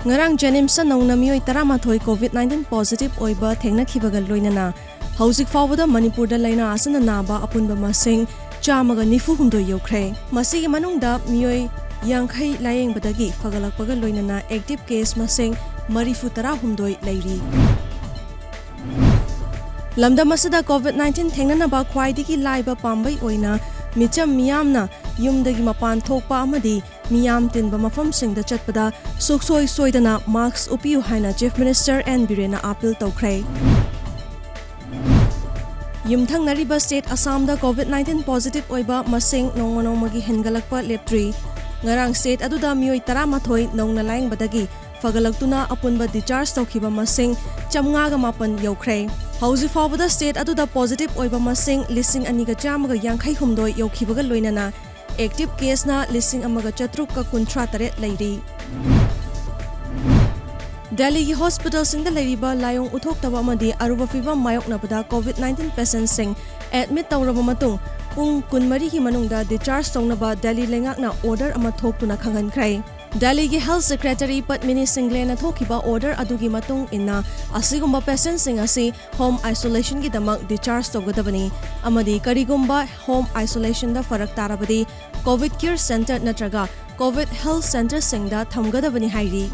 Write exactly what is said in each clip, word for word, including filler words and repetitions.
ꯉꯔꯥꯡ JNIMSꯇ ꯅꯧꯅ ꯃꯤꯑꯣꯏ ꯇꯔꯥꯃꯥꯊꯣꯏ COVID nineteen positive ꯑꯣꯏꯕ ꯊꯦꯡꯅꯈꯤꯕꯒ ꯂꯣꯏꯅꯅ ꯍꯧꯖꯤꯛ ꯐꯥꯎꯕꯗ ꯃꯅꯤꯄꯨꯔꯗ ꯂꯥꯏꯅꯥ ꯑꯁꯤꯅ ꯅꯥꯕ ꯑꯄꯨꯟꯕ ꯃꯁꯤꯡ ꯆꯥꯝꯃꯒ ꯅꯤꯐꯨ ꯍꯨꯝꯗꯣꯏ ꯌꯧꯈ꯭ꯔꯦ꯫ ꯃꯁꯤꯒꯤ ꯃꯅꯨꯡꯗ ꯃꯤꯑꯣꯏ ꯌꯥꯡꯈꯩ ꯂꯥꯌꯦꯡꯕꯗꯒꯤ ꯐꯒꯠꯂꯛꯄꯒ ꯂꯣꯏꯅꯅ active case ꯃꯁꯤꯡ ꯃꯔꯤꯐꯨ ꯇꯔꯥ ꯍꯨꯝꯗꯣꯏ ꯂꯩꯔꯤ꯫ ꯂꯝꯗꯝ ꯑꯁꯤꯗ COVID nineteen ꯊꯦꯡꯅꯅꯕ ꯈ꯭ꯋꯥꯏꯗꯒꯤ ꯂꯥꯏꯕ ꯄꯥꯝꯕꯩ ꯑꯣꯏꯅ ꯃꯤꯆꯝ ꯃꯤꯌꯥꯝꯅ ꯌꯨꯝꯗꯒꯤ ꯃꯄꯥꯟ ꯊꯣꯛꯄ ꯑꯃꯗꯤ ꯃꯤꯌꯥꯝ ꯇꯤꯟꯕ ꯃꯐꯝꯁꯤꯡꯗ ꯆꯠꯄꯗ ꯁꯨꯡꯁꯣꯏ ꯁꯣꯏꯗꯅ mask ꯎꯞꯄꯤꯌꯨ ꯍꯥꯏꯅ Chief Minister N ꯕꯤꯔꯦꯟꯅ appeal ꯇꯧꯈ꯭ꯔꯦ꯫ ꯌꯨꯝꯊꯪꯅꯔꯤꯕ state ꯑꯁꯥꯝꯗ COVID nineteen positive ꯑꯣꯏꯕ ꯃꯁꯤꯡ ꯅꯣꯡꯃ ꯅꯣꯡꯃꯒꯤ ꯍꯦꯟꯒꯠꯂꯛꯄ ꯂꯦꯞꯇ꯭ꯔꯤ꯫ ꯉꯔꯥꯡ state ꯑꯗꯨꯗ ꯃꯤꯑꯣꯏ ꯇꯔꯥꯃꯥꯊꯣꯏ ꯅꯧꯅ ꯂꯥꯌꯦꯡꯕꯗꯒꯤ ꯐꯒꯠꯂꯛꯇꯨꯅ ꯑꯄꯨꯟꯕ discharge ꯇꯧꯈꯤꯕ ꯃꯁꯤꯡ ꯆꯥꯝꯃꯉꯥꯒ ꯃꯥꯄꯟ ꯌꯧꯈ꯭ꯔꯦ꯫ ꯍꯧꯖꯤꯛ ꯐꯥꯎꯕꯗ state ꯑꯗꯨꯗ positive ꯑꯣꯏꯕ ꯃꯁꯤꯡ ꯂꯤꯁꯤꯡ ꯑꯅꯤꯒ ꯆꯥꯝꯃꯒ ꯌꯥꯡꯈꯩ ꯍꯨꯝꯗꯣꯏ ꯌꯧꯈꯤꯕꯒ ꯂꯣꯏꯅꯅ active caseꯅ ꯂꯤꯁꯤꯡ ꯑꯃꯒ ꯆꯥꯇ꯭ꯔꯨꯛꯀ ꯀꯨꯟꯊ꯭ꯔꯥ ꯇꯔꯦꯠ ꯂꯩꯔꯤ꯫ ꯗꯦꯜꯂꯤꯒꯤ hospitalꯁꯤꯡꯗ ꯂꯩꯔꯤꯕ ꯂꯥꯏꯑꯣꯡ ꯎꯠꯊꯣꯛꯇꯕ ꯑꯃꯗꯤ ꯑꯔꯨꯕ ꯐꯤꯚꯝ ꯃꯥꯌꯣꯛꯅꯕꯗ COVID nineteen patientꯁꯤꯡ admit ꯇꯧꯔꯕ ꯃꯇꯨꯡ ꯄꯨꯡ ꯀꯨꯟꯃꯔꯤꯒꯤ ꯃꯅꯨꯡꯗ discharge ꯇꯧꯅꯕ ꯗꯦꯜꯂꯤ ꯂꯩꯉꯥꯛꯅ order ꯑꯃ ꯊꯣꯛꯇꯨꯅ ꯈꯪꯍꯟꯈ꯭ꯔꯦ꯫ ꯗꯦꯜꯂꯤꯒꯤ Health Secretary ꯄꯗꯃꯤꯅꯤ ꯁꯤꯡꯒ꯭ꯂꯦꯅ ꯊꯣꯛꯈꯤꯕ order ꯑꯗꯨꯒꯤ ꯃꯇꯨꯡ ꯏꯟꯅ ꯑꯁꯤꯒꯨꯝꯕ patientꯁꯤꯡ ꯑꯁꯤ home isolationꯒꯤꯗꯃꯛ discharge ꯇꯧꯒꯗꯕꯅꯤ ꯑꯃꯗꯤ ꯀꯔꯤꯒꯨꯝꯕ home isolationꯗ ꯐꯔꯛ ꯇꯥꯔꯕꯗꯤ COVID Care Center ꯅꯠꯇ꯭ꯔꯒ COVID Health Centreꯁꯤꯡꯗ ꯊꯝꯒꯗꯕꯅꯤ ꯍꯥꯏꯔꯤ꯫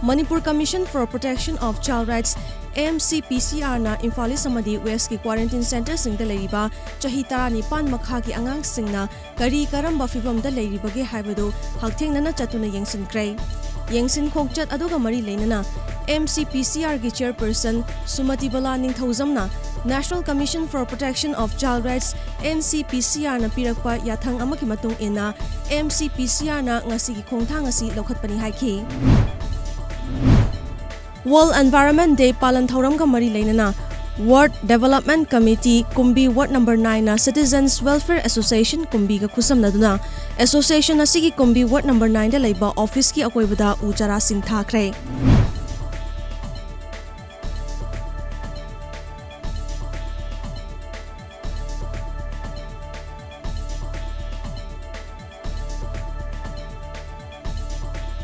Manipur Commission for Protection of Child Rights, MCPCRꯅ Imphal ꯏꯁ ꯑꯃꯗꯤ ꯋꯦꯁꯀꯤ quarantine centreꯁꯤꯡꯗ ꯂꯩꯔꯤꯕ ꯆꯍꯤ ꯇꯔꯥꯅꯤꯄꯥꯟ ꯃꯈꯥꯒꯤ ꯑꯉꯥꯡꯁꯤꯡꯅ ꯀꯔꯤ ꯀꯔꯝꯕ ꯐꯤꯚꯝꯗ ꯂꯩꯔꯤꯕꯒꯦ ꯍꯥꯏꯕꯗꯨ ꯍꯛꯊꯦꯡꯅꯅ ꯆꯠꯇꯨꯅ ꯌꯦꯡꯁꯤꯟꯈ꯭ꯔꯦ꯫ ꯌꯦꯡꯁꯤꯟ ꯈꯣꯡꯆꯠ ꯑꯗꯨꯒ ꯃꯔꯤ ꯂꯩꯅꯅ MCPCRꯒꯤ chairperson ꯁꯨꯃꯇꯤꯕꯂꯥ ꯅꯤꯡꯊꯧꯖꯝꯅ National Commission for Protection of Child Rights, NCPCRꯅ ꯄꯤꯔꯛꯄ ꯌꯥꯊꯪ ꯑꯃꯒꯤ ꯃꯇꯨꯡ ꯏꯟꯅ MCPCRꯅ ꯉꯁꯤꯒꯤ ꯈꯣꯡꯊꯥꯡ ꯑꯁꯤ ꯂꯧꯈꯠꯄꯅꯤ ꯍꯥꯏꯈꯤ꯫ World Environment Day ꯄꯥꯂꯟ ꯊꯧꯔꯝꯒ ꯃꯔꯤ ꯂꯩꯅꯅ Ward Development Committee ꯀꯨꯝꯕꯤ Ward number nineꯅ Citizens Welfare Association ꯀꯨꯝꯕꯤꯒ ꯈꯨꯠꯁꯝꯅꯗꯨꯅ association ꯑꯁꯤꯒꯤ ꯀꯨꯝꯕꯤ Ward number nineꯗ ꯂꯩꯕ officeꯀꯤ ꯑꯀꯣꯏꯕꯗ ꯎ ꯆꯥꯔꯥꯁꯤꯡ ꯊꯥꯈ꯭ꯔꯦ꯫